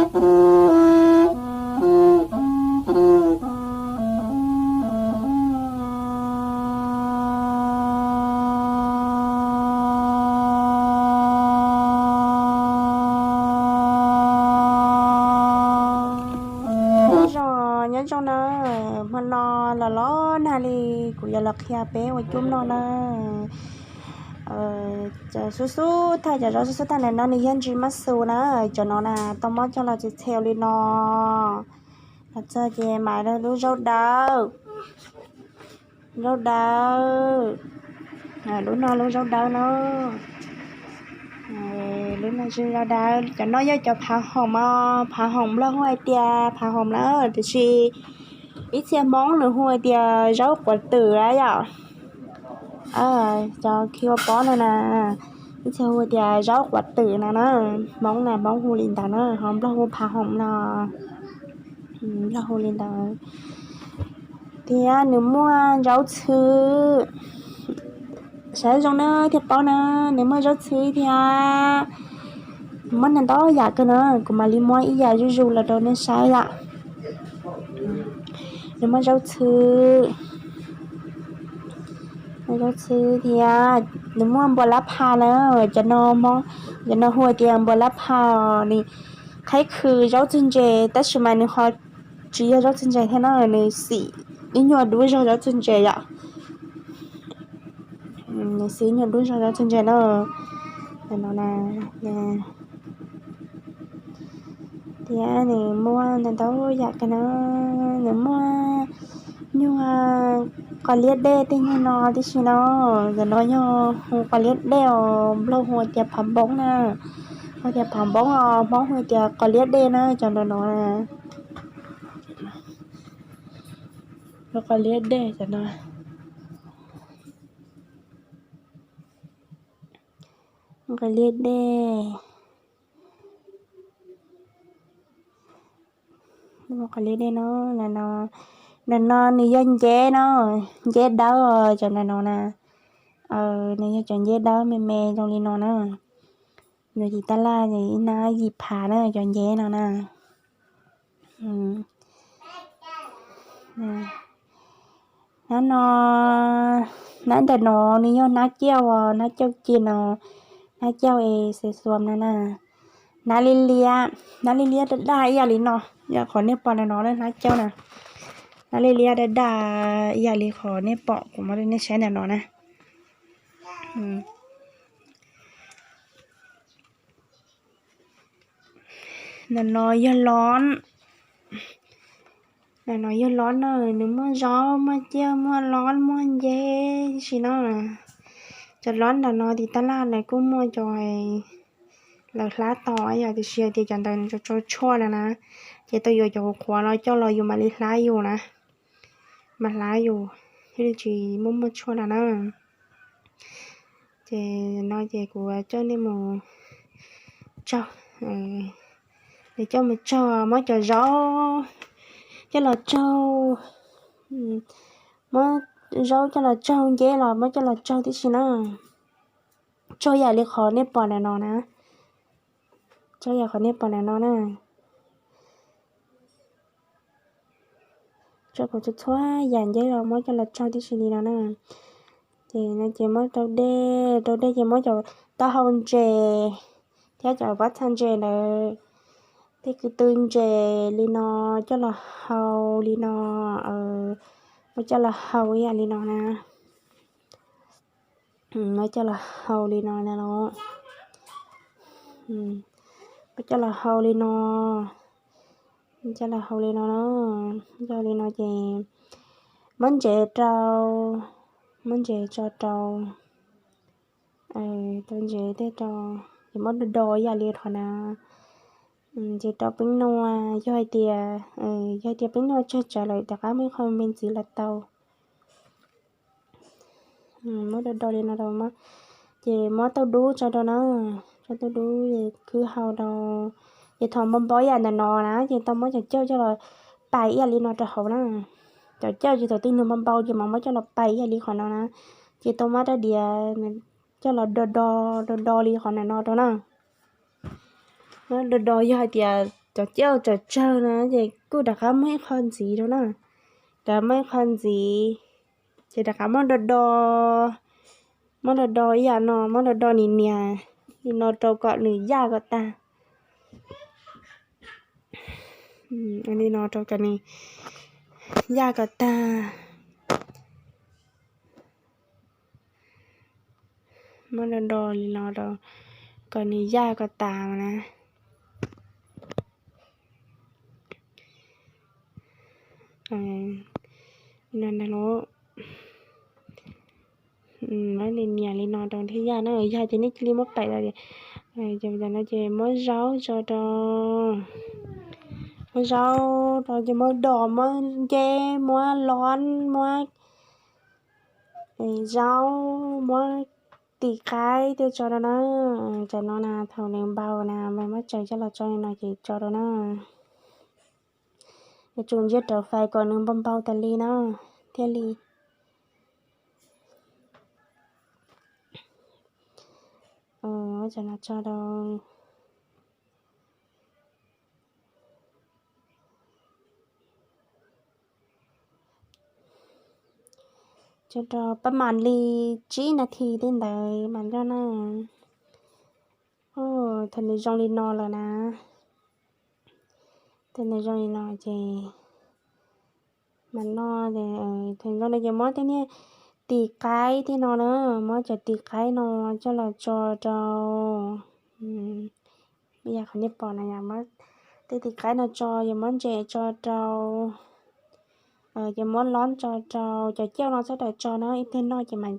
Nyob zoo, nyob zoo na, hmo no los los nag li, kuv yuav los qhia peb ua cub noj na. Xub xub thaj, cov zaub xub xub thaj ntawm no nws yog ntsis mab xus na, cov no na tau muab coj los txhij txhij li no. Los txog ces mam lub zaub dawb, zaub dawb, lub no lub zaub dawb no, lub no zaub dawb. Cov no yog cov phav hoom os, phav hoom Nplog hu hais tias phav hoom na, tiam sis ib txhia Hmoob nws hu hais tias zaub quav twm a yom. Cov khi ua pob no na, ib txhia hu tias zaub quav twm no na, Hmoob na Hmoob hu li ntawd na, ho Nplog hu phav hoom no, Nplog hu li ntawd. Thiab nws muaj zaub txhwb, saib zoo na thiaj paub na, nws muaj zaub txhwb thiab. Muaj ntau ntau yam kawg na, kuv mam li muab ib yam zuj zus los rau nej saib yom. Nws muaj zaub txhwb, muaj zaub txhwb thiab nws muaj npua lab pha na, cov no Hmoob, cov no hu tias npua lab pha os, nws qhib khw zaub txug ntses tab sis mas nws ho tsis yog zaub txug ntses thiab na, nws xim ib nyuag dub zog zaub txug ntses yom. Nws xim ib nyuag dub zog zaub txug ntses na. Thiab nws muaj ntau ntau yam kawg na, nws muaj nyuag qos liab dej tej nyuag no tib si no. Ntawm no yog hu qos liab dej os, Nplog hu tias phav npoob na, hu tias phav npoob os, Hmoob hu tias qos liab dej na cov ntawm no. Qos liab dej cov no, qos liab dej. Qos liab dej no, ntawm no nws yog nceb no, nceb dawb os cov ntawm no na. Nws yog cov nceb dawb me me zoo li no na. Nws tiv tab laj ib hnab yim phav na cov nceb no na. Hnab no, hnab ntawm no nws yog hnab cauj os, hnab cauj ci no, hnab cauj es xes xuas no na. Hnab liab liab, hnab liab liab daj daj ib yam li no, yog qhov nej pom ntawm no hnab cauj na. Hnab liab liab daj daj ib yam li qhov nej pom kuv muab rau nej saib ntawm no na. Ntawm no yog lob, ntawm no yog lob na, nws muaj zaub, muaj cauj, muaj lob, muaj nceb tib si no. Cov lob ntawm no tiv tab laj na kuj muaj cov lawv hlab tau yom, tiam sis tias cov ntawd nws tso tshuaj no na, ces tau yuav cov qhuav qhuav no coj los yus mam li hlab yus na, mam hlab yus thiaj li tsis muaj muaj tshuaj no na. Ces no ces kuv coj nej mus tsaug, coj mus tsaug, muab cov zaub coj los tsaug, muab zaub coj los tsaug, nceb los muab coj los tsaug tib si na. Tsaug yam li qhov nej pom ntawm no na, tsaug yam qhov nej pom ntawm no na. Tsaug txhua txhua yam nceb los muab coj los tsaug tib si li no na. Ces no ces muab rau dej, rau dej ces muab cov taub hau ntses thiab cov pob txha ntses ntawd, tej ko tw ntses li no coj los hau li no, muab coj los hau ib yam li no na. Muab coj los hau li no na los, muab coj los hau li no, coj los hau li no na, coj li no ces muab ntsev rau, muab ntsev tso rau, rau ntsev tej rau, ces muab do do ib yam li qhov na. Ces rau peeb nua, yog hais tias, yog hais tias peeb nua tsawg tsawg lawm rov qab muaj ib qho me ntxiv los tau. Muab do do li no rau, ces muab tauj dub tso rau na, tso tauj dub khwb hau rau. Ces thaum npau npau ib yam ntawm no na ces tau muab cov cauj coj los pais ib yam li no rau hauv na. Cov cauj ces thaum twg nws npau npau ces mam muab coj los pais ib yam li qhov no na. Ces tau muab rab diav coj los do do, do do li qhov ntawm no rau na. Muab do do yog hais tias cov ciaj tsawg tsawg no ces kuj rov qab muab ib qho ntxiv rau na. Rov muab ib qho ntxiv, ces rov qab muab do do, muab do do ib yam no, muab do do nias nias li no rau kom nws yaj kom tag. Li no rau kom nws yaj kom tag. Muab do do li no rau kom nws yaj kom tas na. Muab nias nias li no rau thiaj yaj na, yaj ces nej cia li muab qev los. Ces no ces muab zaub tso rau, muab zaub rau ces muab dos, muab nceb, muab lob, muab zaub, muab tis qaib tej tso rau na. Tam no na thaum nws npau na mas muab tsaws coj los tso li no ces tso rau na. Yuav tsum ntsia raws fais kom nws npau npau tas li na thiaj li. Tam no tso rau, tso rau pab mam li tsib nas this tej ntawd mas noj na. Thaum nws zoo li no lawm na, thaum nws zoo li no ces mas noj, thaum zoo no ces muab tej niag tis qaib tej no na, muab cov tis qaib no coj los tso rau, yam qhov nej pom na, muab tej tis qaib no tso, ces muab ntses tso rau, ces muab lob tso rau, cov ciaj no txhob rawm tso na, ib pliag noj ces mas